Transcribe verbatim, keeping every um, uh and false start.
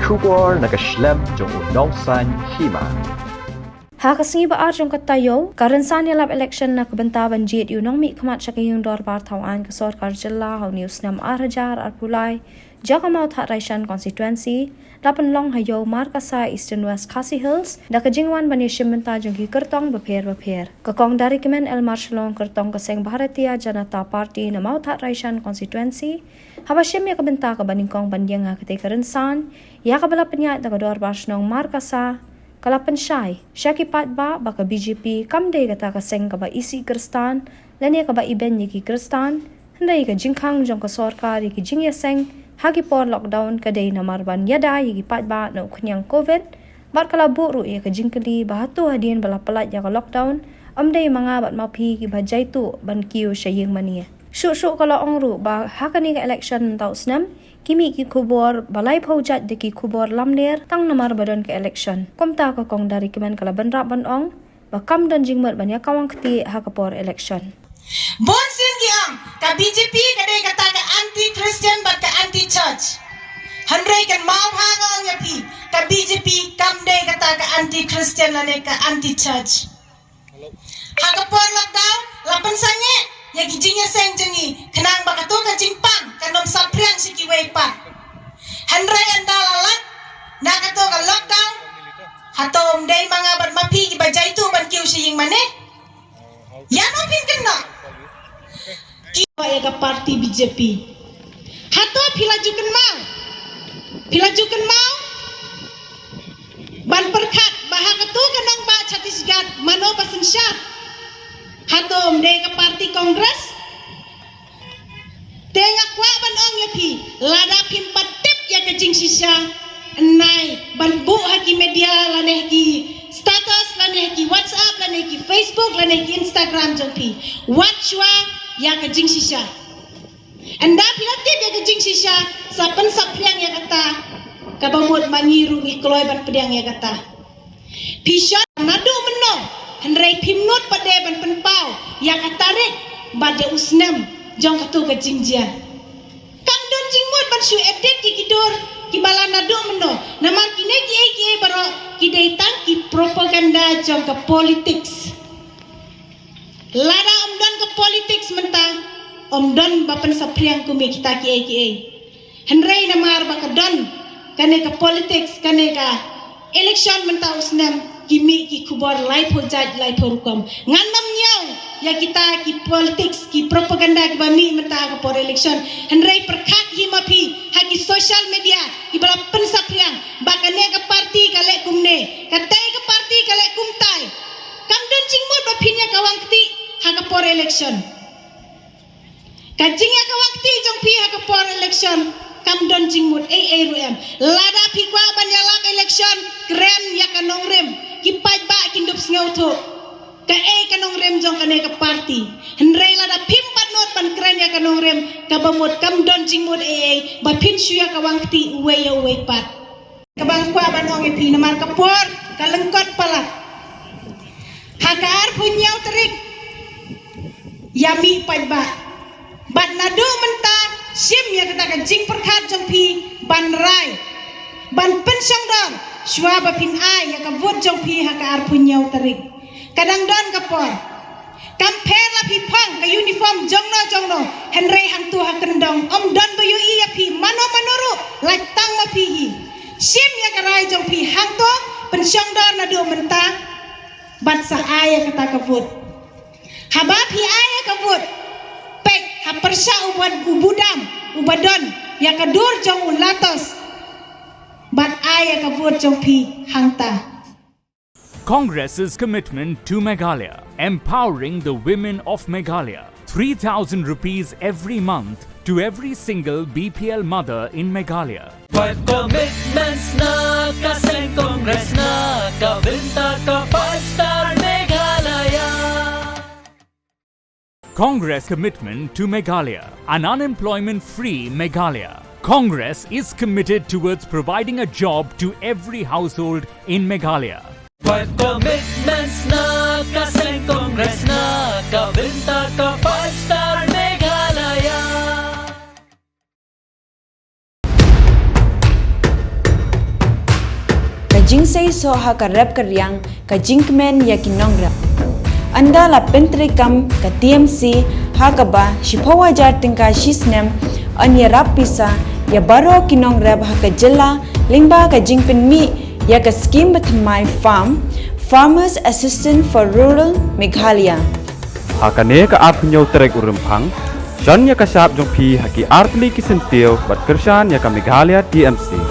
Khubor na ka shlem jong u nongsan hima. Ha ka sngi ba ar jong ka taïew, ka rynsan ïalap election na ka bynta ban jied ïa u nongmihkhmat sha ka ïing dorbar thaw aiñ ka sorkar jylla ha une u snem ar hajar arphew lai, jaka Mawthadraishan constituency, la pynlong ha ïew Markasa, Eastern West Khasi Hills, da ka jingwan ban ïashim bynta jong ki kyrtong bapher bapher. Ka Kong Darikmen L Marshalong, kyrtong ka seng Bharatiya Janata Party na Mawthadraishan constituency, haba shim ïa ka bynta kaba nyngkong ban ïeng ha katei ka rynsan ïa kaba la pynïaid da ka dorbar shnong Markasa, ka la pynshai sha ki paidbah ba ka B J P kam dei kata ka seng kaba isih Khristan lane kaba ibeiñ ïa ki Khristan, hynrei ka jingkhang jong ka sorkar ïa ki jingïaseng ha ki por lockdown ka dei namar ban ïada ïa ki paidbah na u khñiang covid, bad ka la buh ruh ïa ka jingkylli ba hato hadien ba la pyllait ïa ka lockdown, ym dei ma nga bad ma phi kiba jaituh ban kiew sha ïing mane. Shuh shuh ka la ong ruh ba ha kane ka election mynta u snem, ki mih ki khubor ba laiphew jait da ki khubor lamler tang namar ba don ka election. Kumta ka Kong Darikmen ka la bynrap ban ong ba kam don jingmut ban ïakawang ktieh ha ka por election. Bun sien ki ong ka B J P ka dei kata ka anti Christian bad ka anti church. Hynrei kan mau bha nga ong ïa phi, ka B J P kam dei kata ka anti Christian lane ka anti church. Ha ka por lockdown la pynsangeh ïa ki jingïaseng jong ngi khnang ba kato ka jingpang kan ym saphriang sha kiwei pat. Hynrei ynda la lait na kato ka lockdown, hato ym dei ma nga bad ma phi kiba jaituh ban kiew sha ïing mane? Ïa no phin kynnoh? Ki ba ïa ka party B J P. Hato phi la ju kynmaw? Phi la ju kynmaw ban pyrkhat ba ha kato ka nongbah Chhattisgarh mano ba synshar? Hato ym dei ka party Congress? Te nga kwah ban ong ïa phi, lada phim pat tip ïa ka jingshisha, nai ban buh ha ki media lane ha ki status lane ha ki WhatsApp lane ha ki Facebook lane ha ki Instagram jong phi. Wat shuwa ïa ka jingshisha. Ynda phi la tip ïa ka jingshisha, sa pynsaphriang ïa kata, kaba mut ma ngi ruh ngi kloi ban pdiang ïa kata. Phi shon naduh mynno, hynrei phim nud pat de ban pynpaw ïa ka tarik bad ïa u snem jong kato ka jingjia. Kam don jingmut ban shu edit ïa ki dur kiba la naduh mynno, namar kine kiei kiei baroh ki dei tang ki propaganda jong ka politics. Lada ym don ka politics mynta, ym don ba pynsaphriang kum ïa kita kiei kiei. Hynrei namar ba ka don kane ka politics, kane ka election mynta u snem, ki mih ki khubor laiphew jait laiphew rukom. Ngan ym ñiew ïa kita ki politics, ki propaganda kiba mih mynta ha ka por election. Hynrei pyrkhat hi ma phi ha ki social media kiba la pynsaphriang ba kane ka party ka leh kumne, katei ka party ka leh kumtai. Kam don jingmut ba phin ïakawang ktieh ha ka por election. Ka jingïakawang ktieh jong phi ha ka por election kam don jingmut ei ei ruh em. Lada phi kwah ban ïalap election, kren ïa ka nongrim, ki paidbah kin dup sngewthuh. Kaei ka nongrim jong kane ka party? Hynrei lada phim pat nud ban kren ïa ka nongrim, kaba mut kam don jingmut ei ei ba phin shu ïakawang ktieh uwei ïa uwei pat. Kaba nga kwah ban ong ïa phi namar ka por ka lyngkot palat. Ha ka arphew hynñiew tarik ïa mih paidbah. Bad naduh mynta shim ïa kata ka jingpyrkhat jong phi ban rai, ban pynshongdor shuwa ba phin ai ïa ka vote jong phi ha ka arphew hynñiew tarik. Ka dang don ka por. Kam pher la phi phong ka uniform jongno jongno, hynrei hangto ha kyndong ym don ba ïohi ïa phi mano mano ruh, lait tang ma phi hi. Shim ïa ka rai jong phi hangto, pynshongdor naduh mynta bad sa ai ïa kata ka vote. Haba phi ai ïa ka vote, peit ha pyrshah u bad u budam, u ba don ïa ka dur jong u latos, bad ai ïa ka vote jong phi hangta. Congress's commitment to Meghalaya, empowering the women of Meghalaya. Three thousand rupees every month to every single B P L mother in Meghalaya. Five commitments na ka seng Congress na ka bynta ka five star Meghalaya. Congress commitment to Meghalaya, an unemployment-free Meghalaya. Congress is committed towards providing a job to every household in Meghalaya. Five commitments na ka seng Congress na ka bynta ka five star Meghalaya. jingseisoh ha ka rep ka riang, ka jingkmen ïa ki nongrep. Ynda la pyntreikam ka T M C ha kaba shiphew hajar tyngka shi snem, yn ïarap pisa ïa baroh ki nongrep ha ka jylla lyngba ka jingpynmih ïa ka skhim bathymmai farm, Farmers Assistance for Rural Meghalaya. Ha kane ka arphew tarik u Rymphang, shon ïa ka shap jong phi ha ki artylli ki syntiew bad kyrshan ïa ka Meghalaya T M C.